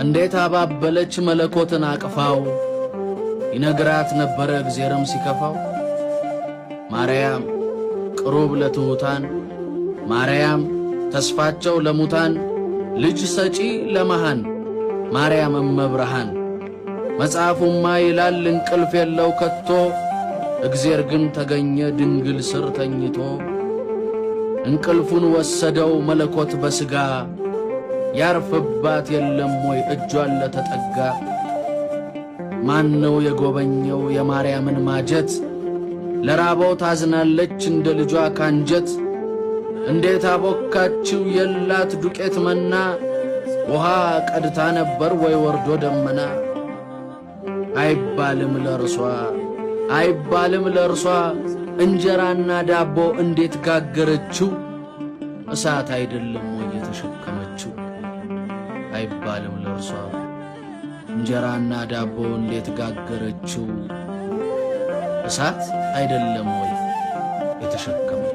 እንዴት አባበለች መለኮትን አቅፋው፣ ይነግራት ነበረ እግዜርም ሲከፋው። ማርያም ቅሩብ ለትሑታን፣ ማርያም ተስፋቸው ለሙታን፣ ልጅ ሰጪ ለመሃን፣ ማርያም እመብርሃን። መጽሐፉማ ይላል እንቅልፍ የለው ከቶ፣ እግዜር ግን ተገኘ ድንግል ስር ተኝቶ። እንቅልፉን ወሰደው መለኮት በሥጋ፣ ያርፍባት የለም ወይ እጇን ለተጠጋ? ማን ነው የጎበኘው የማርያምን ማጀት? ለራበው ታዝናለች እንደ ልጇ ካንጀት። እንዴት አቦካችው የላት ዱቄት መና፣ ውሃ ቀድታ ነበር ወይ ወርዶ ደመና። አይባልም ለርሷ አይባልም ለርሷ እንጀራና ዳቦ እንዴት ጋገረችው? እሳት አይደለም ወይ የተሸከመችው? አይባልም ለርሷ እንጀራና ዳቦ እንዴት ጋገረችው? እሳት አይደለም ወይ የተሸከመችው?